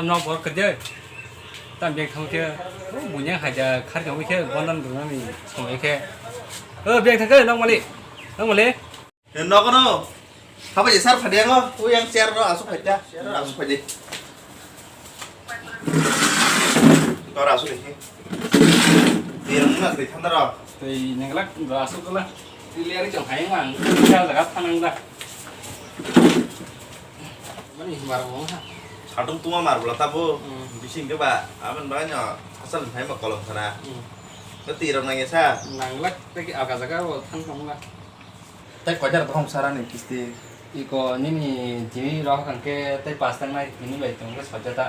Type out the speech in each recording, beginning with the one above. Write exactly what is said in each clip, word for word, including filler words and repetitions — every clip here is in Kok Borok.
Nok bor kede. Tam bek thang khe, o bunyang haja khar khe wi khe bondan dunani song khe. O bek thang khe nok mali. Nok mali. Nogo no. Haba je sar phadi ango. O yang chair no asuk phaida. Chair no asuk phaidi. Tora asuk ni. Dia muna tei thanda ro. Tei nenglak asuk kala. Tei liari chong hai mang. Chair jaga thanang da. Mani himar mo ha. Sadung tuma mar bula tabo. Hmm. Bising ke ba. Aman ba nyo. Asal hai ma kolom sana. Hmm. Tei rong nang sa. Nanglak tei aga jaga o thang thang la. Tei koijar bohong sarani kisti. Iko nini tini rohor hwnkhe tei pas tangnai, tini bai tongkhe sojata.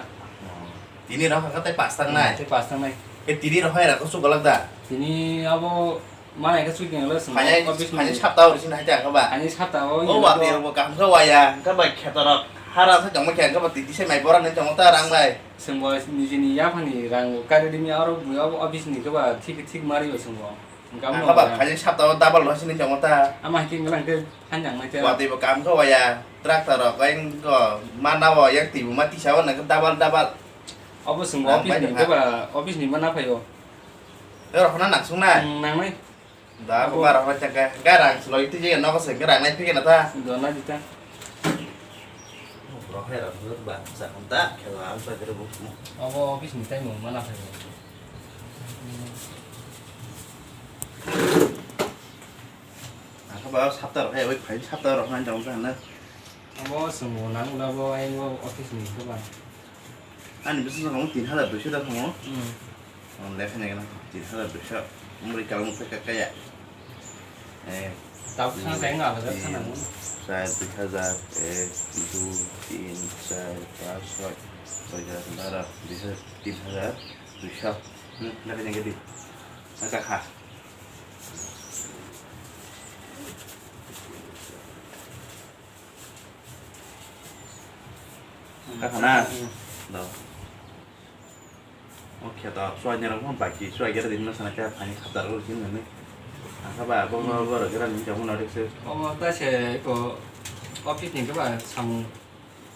Tini rohor hwnkhe tei pas tangnai? Tei pas tangnai. E tini rohor era kusu golak da? Tini abo mana khe sui tenglo swngo. Phainai, office phainai ni sapta ori sini hai ta ba? Phainai sapta o. O ba tei rogo kaham khe waya, hwnkhe bai khetorok. Hara sa jongma khe hwnkhe ba titi se mai bora ni jongma ta rang bai. Swngo nijini yaphani rang kari dimi aro bui abo office ni khe ba thik thik mari o swngo. Ang kha ba phaini sapta o double rw sini tongmo ta. Ama hai khe wnglang khe hanjak nai khe. Watwi bo kam khe waya, tractor rok khe wng khe mana o yak twi bo ma tisa o nang khe double double. Obo chwng office ni khe ba, office ni mana phai o. Rok na nang sung nai. Nang nai. Da ko ba rok na chang khe ga rang sloi twi je nogo se ga rang nai phik na ta. Do na di ta. Rok hai rok ba sa kham ta khe ba ang sa khe bo. Obo office ni time o mana phai o. Ang khe ba sapta rok hai, oi phai sapta rok hai jang jang na. Abo chwng bo nang ula bo ayang bo office ni khe ba. Ani bwswk jagao tin hazar duiso da thango. Hmm. Ang lekha nai gana tin hazar duiso. Umri kalam khe kaya. Eh, tabuk thang thang nga ba thang nang. Char dui hazar, ek, dui, tin, char, pas, soi, soi hazar, bara, dui hazar, tin hazar, duiso. Hmm, lekha nai gadi. Aka kha. Kakha na? Hmm. Do. O kheto, suai ni rok baki, suai gere din masana khe phani khatar ro sin nani. Asa ba, bo, bo, bo, gere ni jamu na rikse. O, ta se ko office ni ba samung.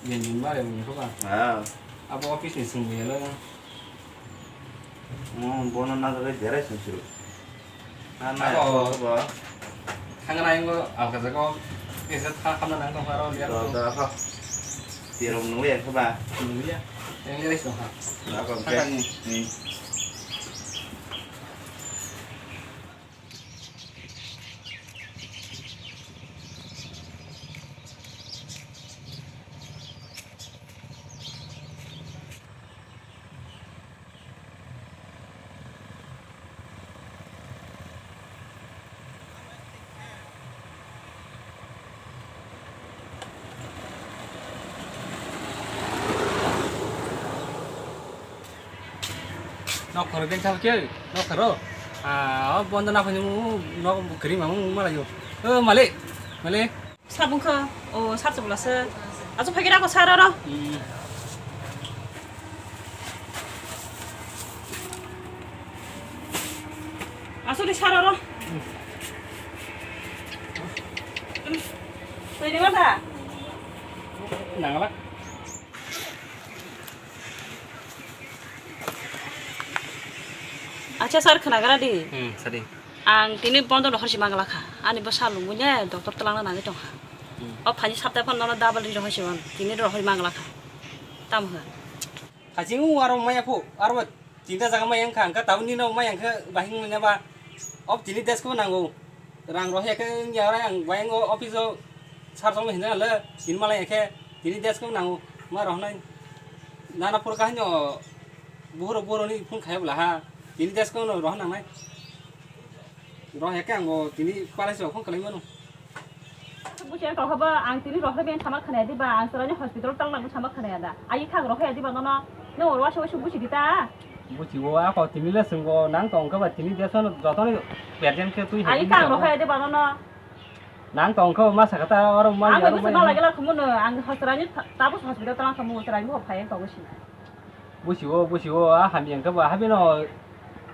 Yen yen mare wngkha ba? Ah. Abo office ni swngwi helo. Mo bono na jaga jerai swng siro. Na na abo bo. Thangna ingo alka jaga o kesa tha khamna nang tong aro liya. Do do ha. Tirom nungya kha ba? Nungya. Yang jerai swng ha. Abo ke. Thangna ni. Hmm. Nokhoro bengkha khe, nokhoro. Ah, o bondo naphani mu, nok kwrwi mamu malayo. O malik, malik. Sabung kha, o sar chwbla se. Achu phagi rako sar aro. Hmm. Achu ri sar aro. Twi ni ma da? Nangala. Acha sir, khwnagra di. Hmm, sadi. Ang tini bondo rohor si mangla kha. Ani bwsa lungwi ne doctor twlangna nangwi tong kha. Hmm. O phaini sapta phano nono double ri rohor si man. Tini rohor mangla kha. Tamo kha. Haching u aro maya phu, aro tinta jaga maya wngkha, wngkha tabuk nino maya wngkha bahing manya ba. O tini desk ko nango. Rang rohya khe wngya ore ang bayang o office o sar song hinna le tin malai khe tini desk ko nango ma rohnai nana pur kahino buhur buhur ni phone khai bla ha tini desk ko no roh nangnai rohya khe ang bo tini palai so phone kalai mano. Buchia kok haba ang tini rohya ben sama khana di ba ang sarani hospital tang nang sama khana da ai khang rohya di ba no no oro wasa wasa buchi di ta. Buchibo, ako tini le swngo, nang tong khe ba tini deso no joto ni guardian khe twi hai. Ani tang rok hai de bano no. Nang tong khe ma sakha ta oro ma. Ang bai busi ma lagela khumu no, ang hospital ni tabuk hospital tang khumu hospital ni phai tong si. Buchibo, buchibo, a hamya khe ba habi no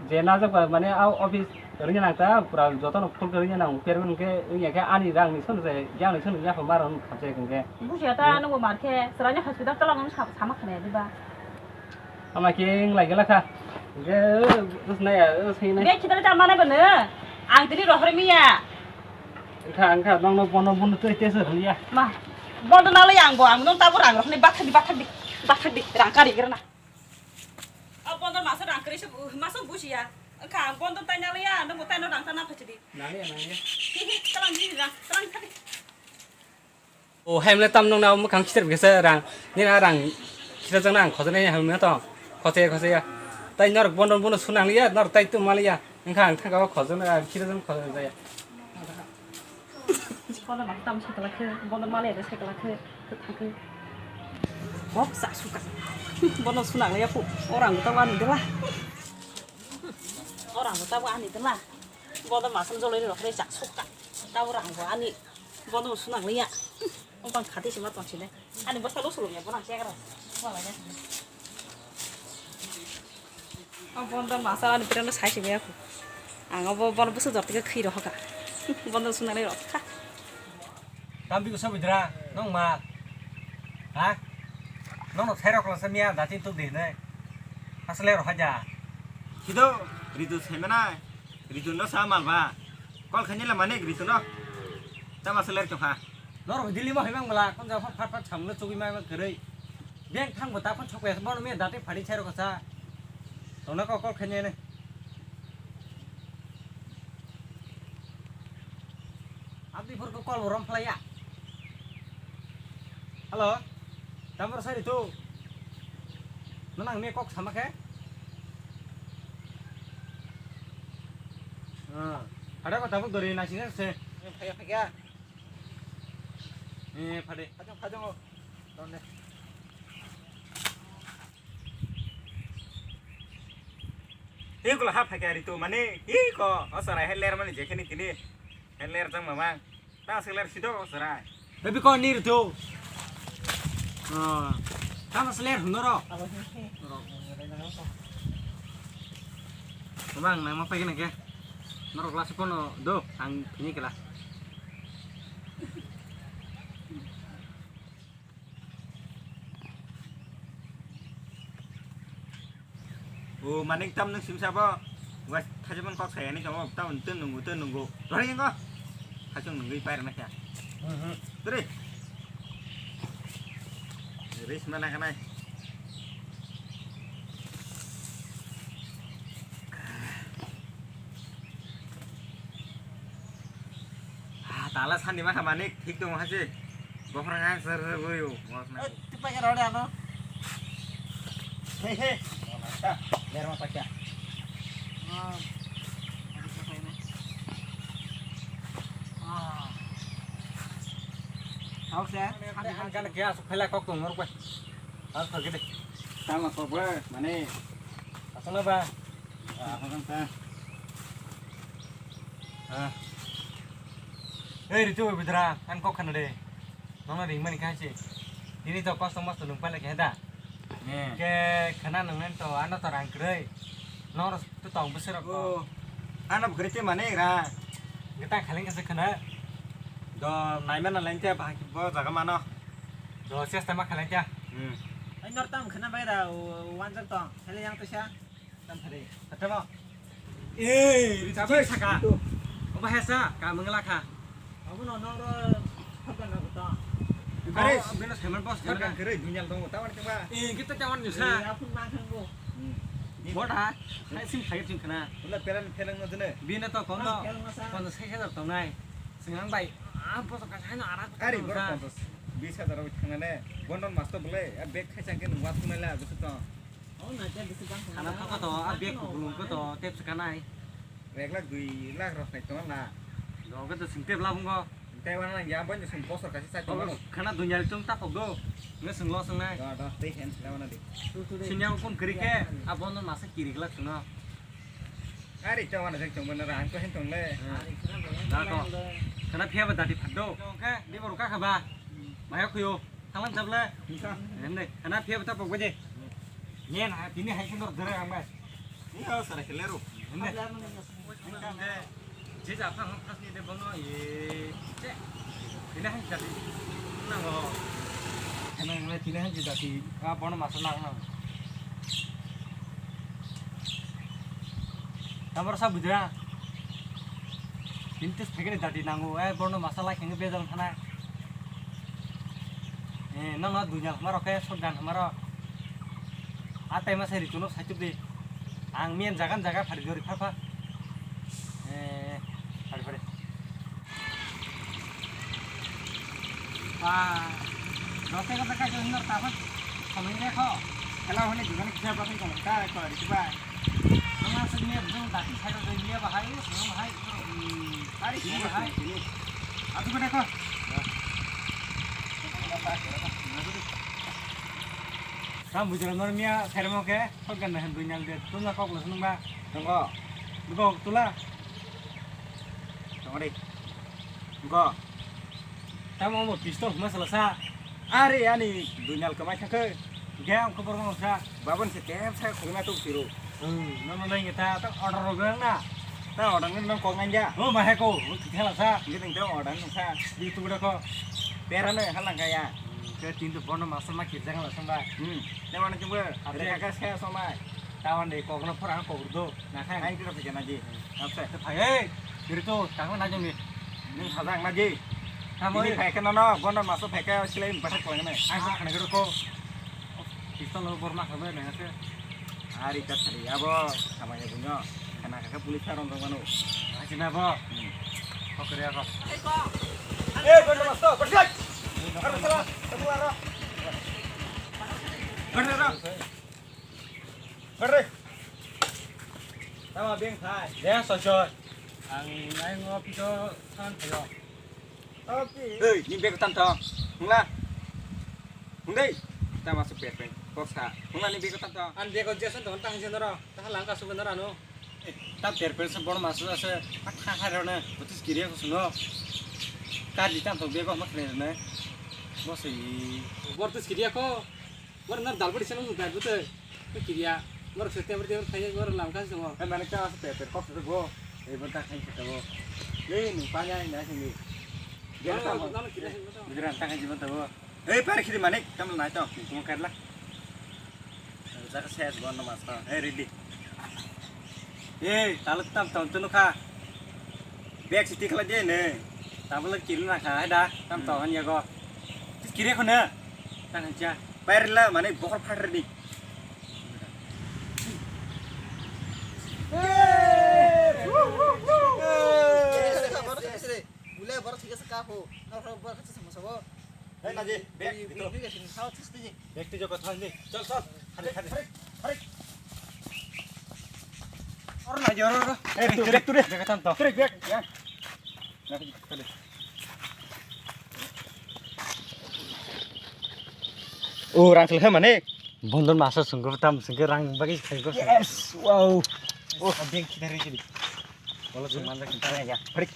je na jak ba mane a office ringya nang ta pura joto no full ringya nang per khe ringya khe ani rang ni sono je yang ni sono ya ma ron khamse khe. Buchiya ta no mar khe sarani hospital tang no sama khana di ba. Ama khe wng lai gela kha. Ge, usna ya, usna ya. Be khidal ta mane bene. Ang tini rohor miya. Engkha, engkha, nong no bono bono tei tei sir ya. Ma, bondo na le ang bo, ang nong tabur ang rohni bathak di, bathak di, bathak di, rang kari gerna. A bondo masa rang kari se, masa busi ya. Engkha, ang bondo tai na le ya, nong bo tai no rang ta na phachi di. Nang ya, nang ya. Talang di, rang, talang kari. O, hem le tam nung na mwkhang khitar bwkha se rang. Nini a rang khitar jang na ang khojak nai hem to. Khose, khose ya. Tai norok bondo bono sunang liya, norok tai tu maliya. Engkha ang thangka o khojak na, ang khitar jang khojak jaya. Bondo ma tam se kala khe, bondo maliya de se kala khe, khe thang khe. Kok sa suka. Bondo sunang liya pu. Orang ta wani dela. Orang ta wani dela. Bondo masam joloi rok re sa suka. Ta orang ani. Bondo sunang liya. Obang khati sima tong sine. Ani bwsa lo sulung ya, bono ang chekra. Wala ya. O bondo masa ani pura no sai sima ya. Ang obo bono bwsa jor tike khwi rohoka. Bondo sunang lai rok kha. Tambi usa bidra, nong ma. Ha? Nong no thairok lasa miya, datin tuk deh ne. Asle rohaja. Sido, ritu semana. Ritu no sa mal ba. Kol khani la mane ritu no. Tama seler to ha. Norok Delhi ma hoimang bwla, kon jao phat phat samlo chugui ma ma kwrwi. Beng thang bo ta phone chokya, bono me date phadi chai rokha sa. Tona ko kol khanya ne. Abdi phor ko kol rom phlaya. Hello. Tamar sari tu. Nang me kok sama khe? Ah, ada ko tabuk dori nasi se. Phaya phaya. Eh, phade. Phajong, phajong, oh. Tonne. Hei, kula ha phai kari tu mane, hei ko, o sarai hai ler mani je khini kini. Hai ler jang mamang. Ta se ler sido o sarai. Baby ko ni tu. Ah, ta mas ler huno ro. Mamang, nang ma phai kene ke. Norok lasi kono do, ang phini kela. O manik tam nung simsa bo. Wes thajaman kok saya ni kamo tam tun nunggu tun nunggu. Rori ngo. Khachung nunggu pai rana kya. Mhm. Turi. Ris mana kanai. Ah, tala sandi ma khamani thik tong hase. Bokhorang ang sar sar boyo. Mos na. Eh, tipa kira ora ano. Hei, hei. Ah, ler ma pakya. Ah. Ah. Hok se. Kan kaya sok phala kok tong mor kwa. Hok sok gede. Tama kok ba mane. Asana ba. Ah, hok ta. Ah. Ei, Ritu, bidra, ang kok khana de. Nono ring mani kha se. Tini to kosto mosto nung pale khe da. Eh. Ke khana nung nen to, ano to rang kroi. Nor to tong bwswk rok to. Oh. Ano bwkroi te mane ra. Geta khaleng kasa khana. Do naima na lente bahai bo jaga mano. Do chesta ma khaleng kya. Hmm. Ai nor tam khana bai ra, o, wanjak tong. Hele yang to sa. Tam phari. Atamo. Eh, Ritu, saka. Oba hesa, ka mangla kha. Abo no noro phakan na buta. Are, beno semen bos semen. Phakan kere dunyal dong, tawar chengba. Eh, kita tawar nyusa. Eh, apun mang thangbo. Hmm. Bot ha, hai sim khai ching khana. Wala pelan pelan no jene. Bina to kono. Pelan masa. Kono sai sai tongnai. Singang bai. Ah, bos ka sai no ara. Are, bor kono. Bis hajar oi thangane. Bonon masto bole, a bag khai changke nungwa thunai la, besu to. Khana thok to, a bag kuplung ko to, tep sekanai. Ek lakh, dui lakh rok khai tongo na. Dogo to sing tep labung go. Tei wana nang ya, boy, sing bosor kasi sai tongo. Khana dunya tung ta phok do. Nge sing lo sing nai. Da, da, tei hen, da wana di. Sini aku kun kiri ke, a bono masa kiri glak sino. Ari, tei wana jeng tong mana rang ko hen tong le. Da to. Khana phia ba dati phado. Oke, di baru ka khaba. Maya kuyo. Thaman chable. Hende, khana phia bata pok baje. Yen ha, tini hai sendor dere ang bai. Ni ha sara khele ro. Hende. Engkang de, je ja phang phas ni de bono ye. Che. Tini hai jadi. Nango. Khana ngai tini hai jadi. A bono masa lang nang. Tamar sa budra. Pintus phekeni dati nangu, eh, borno masala khengi bejal thana. Eh, nang na dunya hamaro khe sokdan hamaro. Atai ma seri chuno saichuk di. Ang mien jagan jaga phari dori pha pha. Eh, phari phari. Ba, dote kata ka jeng nor tapan. Sameng de kho. Kala hone dugan kisa ba kho ta ko ri ba. Ama sini abdong dati sai do dia bahai, bahai. Ari bahai. Atu ko de kho. Ram bujra nor mia sermo ke. Kok ganna hen duinal de tula kok lo sunung ba. Tongko. Duko tula. Tongko de. Duko. Tamo mo pistol huma sala sa. Are ani duinal kamai khakhe. Ge ang khobor mo sa. Babon se tem sa khogna tuk siro. Hmm, no no lai ta ta order ro gang na. Ta order nang kok nang ja. Oh ma he ko. Thela sa. Ge teng ta order nang sa. Di tu da ko. Pera no halang kaya. Ke tin to bono master ma kirjang la samba. Hmm. Te wana chungbo. Ape. Reka ka se somai. Tawan de kokno phora kokro do. Na khai. Ai kira phikena ji. Apsa. Te phai ei. Kiri to tang na jong ni. Ning sajak na ji. Tamo. Ini phai kana no, bono maso phai ka silai bathak ko ne. Ai ko khana ko. Pistol lo bor ma khabe na se. Ari ta thari abo samaya bunyo. Khana ka police aron rong mano. Aji na bo. Hmm. Kokri ako. Eh, bono maso, pergi. Karo sala, sala ro. Karo ro. Karo. Tama beng thai. Ya, sosor. Ang nai ngo pito san thayo. Oke. Hei, ni bego tanto. Hungla. Hungdei. Tama su pet pet. Kok sa. Hungla ni bego tanto. An bego Jason to tang jeno ro. Ta lang ka su no ro no. Ta ter per se bor masu ase, ta kha kha rone, botis kiriya ko suno. Kar di tam to bego ma kre ne. Bo se. Bor tis kiriya ko. Bor nar dal bor se no dal bute. Ko kiriya. Bor se te bor te khai bor lam ka suno. E mane ta ase ter per kok se go. E bor ta khai se go. Le ni pa ya na se ni. Bor ta no kiriya se go. Bidran ta khai jibo to. Ei, pari khiri manik, tam nai to, tuma kaila. Jaka ses bon mas to. Ei, ready. Ei, taluk tam to tunu kha. Bag siti khala je ne. Tabla kiri na kha, hai da, tam to han yago. Tis kiri khone. Tan cha. Pari la mane bokor phar ready. Bule bor thik ase ka ho. Nor bor kha sama sabo. Hey, Naji, bag, wi, wi, dito. Wi, wi, wi, wi, wi, wi. Bag tu joko thang ni. Chal, chal. Hari, hari, hari, hari. Or Naji, or, or. Eh, tu, bag tu re. Bag tam to. Trek, bag, ya. Oh, rang selesai mana? Bondon masa sungguh tam sungguh rang bagi sungguh. Yes, wow. Oh, bag kita re jadi. Kalau semangat kita ya. Hari.